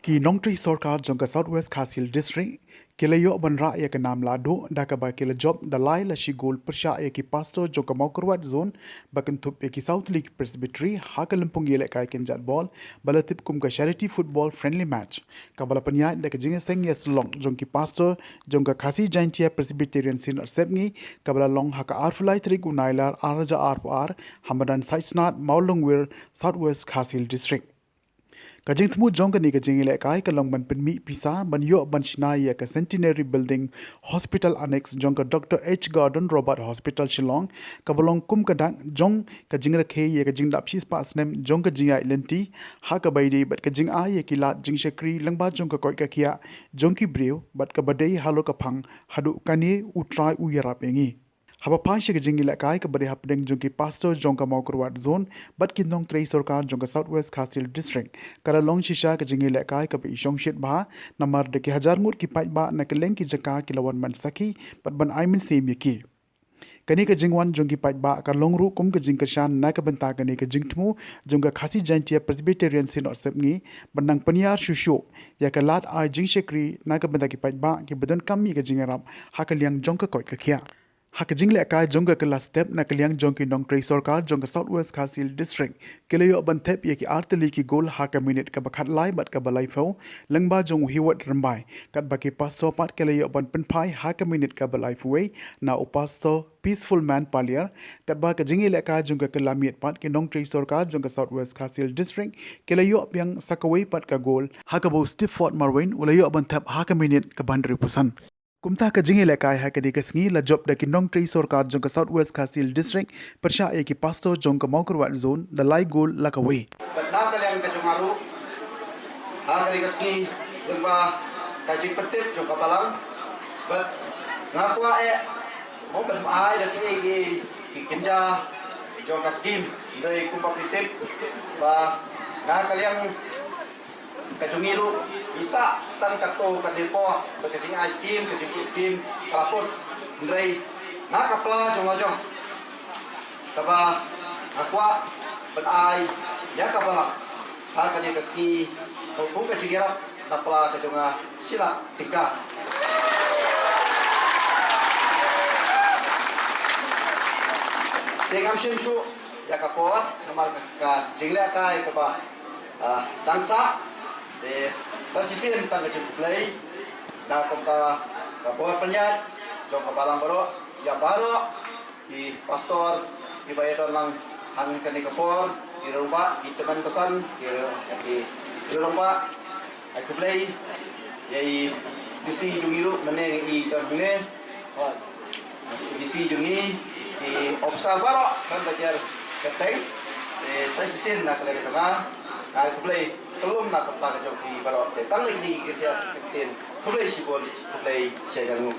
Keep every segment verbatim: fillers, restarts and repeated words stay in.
Ki nongtrei sorkar jong ka South West Khasi Hills District ki la ïoh ban rah ïa ka nam lahduh da kaba ki la jop da lai la shi gol pyrshah ïa ki pastor jong ka Mawkyrwat Zone ba kynthup ïa ki saw tylli ki Presbytery ha ka lympung ïalehkai kynjat bol ba la tip kum ka Charity Football Friendly Match, kaba la pynïaid da ka jingïaseng ïasyllok jong ki pastor jong ka Khasi Jaintia Presbyterian Synod Sepngi, kaba la long ha ka arphew lai tarik u Nailar ar hajar arphew ar ha madan Saitsnad, Mawlongwir, South West Khasi Hills District. Ka jingthmu jong kane ka jingïalehkai ka long ban pynmih pisa ban ïoh ban shna ïa ka Centenary Building Hospital Annex jong ka Doctor H Gordon Roberts Hospital Shillong, kaba long kum ka dak jong ka jingrakhe ïa ka jingdap shispah snem jong ka jingïaid lynti ha kaba ïadei bad ka jingai ïa ki lad jingshakri lyngba jong ka koit ka khiah jong ki briew bad kaba dei halor ka phang haduh kane u Trai u ïarap ïa ngi. Haba phai sha ka jingïalehkai kaba dei hapdeng jong ki pastor jong ka Mawkyrwat Zone bad ki nongtrei sorkar jong ka South West Khasi Hills District, ka la long shisha ka jingïalehkai kaba i shongshit bha, namar da ki hajar ngut ki paidbah na kylleng ki jaka ki la wan ban sakhi bad ban ai mynsiem ïa ki. Kane ka jingwan jong ki paidbah ka long ruh kum ka jingkyrshan na ka bynta kane ka jingthmu jong ka Khasi Jaintia Presbyterian Synod Sepngi ban nang pynïar shuh shuh ïa ka lad ai jingshakri na ka bynta ki paidbah kiba donkam ïa ka jingïarap ha ka liang jong ka koit ka khiah. Ha ka jinglehkai jong ka kylla step na ka liang jong ki nongtrei sorkar jong ka South West Khasi Hills District, ki la ïoh ban thep ïa ki ar tylli ki gol ha ka minit kaba khatlai bad kaba laiphew lyngba jong u Heward Rymbai, katba ki pastor pat ki la ïoh ban pynphai ha ka minit kaba laiphew wei na u pastor Peaceful Man Paliar, katba ka jingïalehkai jong ka kylla miet pat ki nongtrei sorkar jong ka South West Khasi Hills District ki la ïoh biang sa kawei pat ka gol ha kaba u Stepford Marwein u la ïoh ban thep ha ka minit kaba hynriewphew san. Kumta ka jingïalehkai ha kane ka sngi la jop da ki nongtrei sorkar jong ka South West Khasi Hills District pyrshah ïa ki pastor jong ka Mawkyrwat Zone da lai gol la kawei. Bad na ka liang ka jong nga ruh, ha kane ka sngi, lyngba ka jingpyntip jong ka balang, bad nga kwah eh mo ban ai da ki, ki, ki kynja jong ka skim, dei kumba phi tip ba na ka liang ka jong ngi ruh, ngi sah tang katto katne por ba ka jingai skim, ka jingkit skim ka la put. Hynrei na ka pla jong nga jong, kaba nga kwah ban ai ïa ka balang ha kane ka sngi, kum ka jingïarap na pla ka jong nga, shi lak tyngka. Te ngam shim shuh ïa ka por namar ka, ka jinglehkai kaba, ah, dang sah. Te sa shisien tang ka jingkhublei na kumta ka bor pynïaid jong ka balang baroh, ïa baroh ki pastor kiba ïadon lang hangkane ka por, ki rangbah, ki tymmen basan, ki, ki rangbah, ai khublei ïa i D C jong ngi ruh mynne i don hangne. Di si jong ngi, ki opsa baroh, kan belajar keteng. Eh, sa shisien na ka liang jong nga, nga ai khublei kyllum na ka bynta ka jong phi baroh. Te tang kine ki ktien, khublei shibun, khublei shihajar nguh.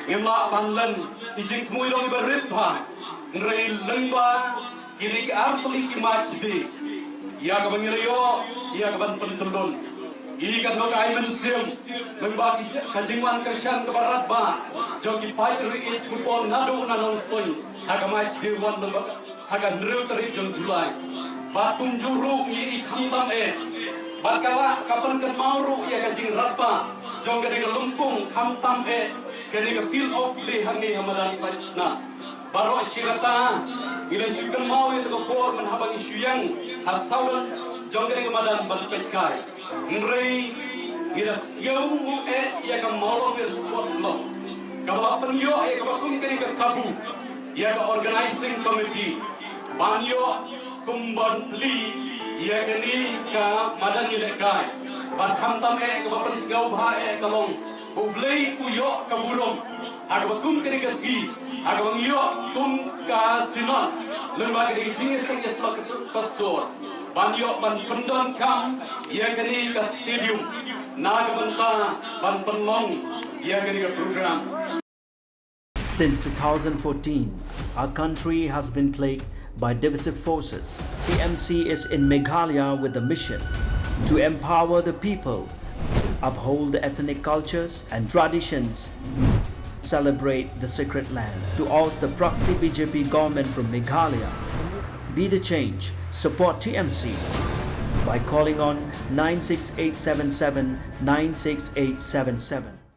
Ngim lah ban len i jingthmu i long iba rit bha, hynrei lyngba kine ki artylli ki match day, ïa kaba ngi la ïoh ïa kaban pyntyllun. Ïa ka nongai mynsiem lyngba ka jingwan kyrshan kaba radbah jong ki paidbah football naduh na Nongstoiñ ha ka match day one lyngba ha ka hynriew tarik jong July. Bad kumjuh ruh ngi i khamtam eh bad ka la ka pynkynmaw ruh ïa ka jingradbah jong kane ka lympung khamtam eh kane ka field of play hangne ha madan Saitsna. Baroh shi katta ngi la shu kynmaw ïa ka por mynhaba ngi shu ïeng ha sawdong jong kane ka madan ban peit kai. Hynrei ngi la sngewbha eh ïa ka Mawlong Sports Club kaba la pynïoh ïa kaba kum kane ka kabu ïa ka organizing committee ban ïoh kum ban plie ïa kane ka madan ïalehkai. Bad khamtam eh kaba pynsngewbha eh ka long U Blei u ïoh ka burom ha kaba kum kane ka sngi ha kaba ngi ïoh kum ka synod lyngba kane ka jingïaseng ïasyllok ka pastor ban ïoh ban pyndonkam ïa kane ka stadium na ka bynta ban pynlong ïa kane ka program. Since two thousand fourteen, our country has been plagued by divisive forces. T M C is in Meghalaya with the mission to empower the people, uphold the ethnic cultures and traditions, celebrate the sacred land. To oust the proxy B J P government from Meghalaya, be the change, support T M C by calling on nine six eight seven seven nine six eight seven seven.